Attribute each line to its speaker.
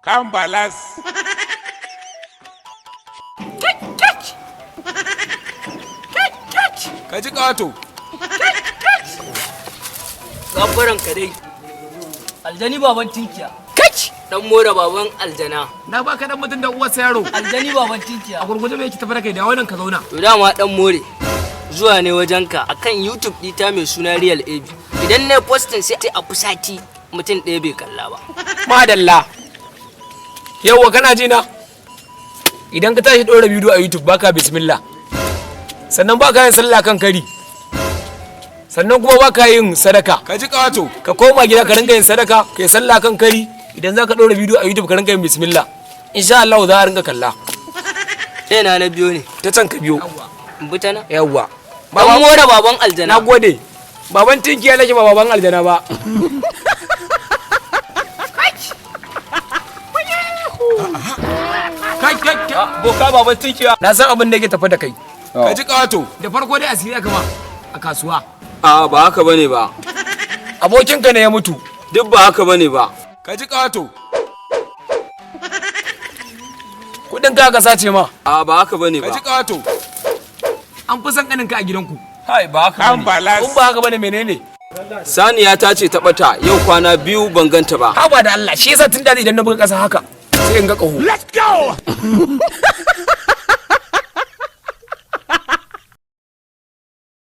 Speaker 1: Kan balas. Ka ji ƙato.
Speaker 2: Gabbaran ka dai. Aljani baban tinkiya. Dan more baban aljana.
Speaker 3: Na baka dan mutum da uwarsa yaro.
Speaker 2: Aljani baban tinkiya.
Speaker 3: A gurguje me yake tafi da kai da wannan ka zauna.
Speaker 2: To dama dan more zuwa ne wajenka akan YouTube ɗita mai suna Real AB. Idan na posting sai a fi sati mutum ɗaya bai kalla ba.
Speaker 3: Madalla. Yawwa, kana ji na? Idan ka tashi ɗora bidiyo a YouTube, baka bismillah. Sannan baka yin sallah kan kari. Sannan kuma baka yin sadaka.
Speaker 1: Ka ji ƙato.
Speaker 3: Ka koma gida ka rinka yin sadaka, ka yi sallah kan kari. Idan za ka ɗora bidiyo a YouTube, ka rinka yin bismillah. Insha Allah za a rinka kalla.
Speaker 2: Sai na biyo ne.
Speaker 3: Ta can ka biyo.
Speaker 2: In bi ta nan.
Speaker 3: Yawwa.
Speaker 2: Dan more baban aljana.
Speaker 3: Na gode. Baban tinkiya nake, ba baban aljana ba. Kai, kai, kai.
Speaker 4: Boka baban tinkiya.
Speaker 3: Na san abin da yake tafi da kai.
Speaker 1: Ka ji ƙato.
Speaker 3: Da farko dai asiri aka ma a kasuwa.
Speaker 4: A, ba haka bane ba.
Speaker 3: Abokinka ne ya mutu.
Speaker 4: Duk ba haka bane ba.
Speaker 1: Ka ji ƙato.
Speaker 3: Kudin ka aka sace ma.
Speaker 4: A, ba haka bane
Speaker 1: Ka
Speaker 4: ba.
Speaker 1: ji ƙato.
Speaker 3: An fi son kaninka a gidanku.
Speaker 4: Hai, ba haka
Speaker 1: Kan
Speaker 4: bane.
Speaker 1: balas.
Speaker 3: In ba haka bane, menene?
Speaker 4: Saniya ta ce ta bata yau kwana 2 ban ganta ba.
Speaker 3: Haba da Allah, shi yasa tun da idan na buga kasa haka sai in ga ƙaho. Let's go.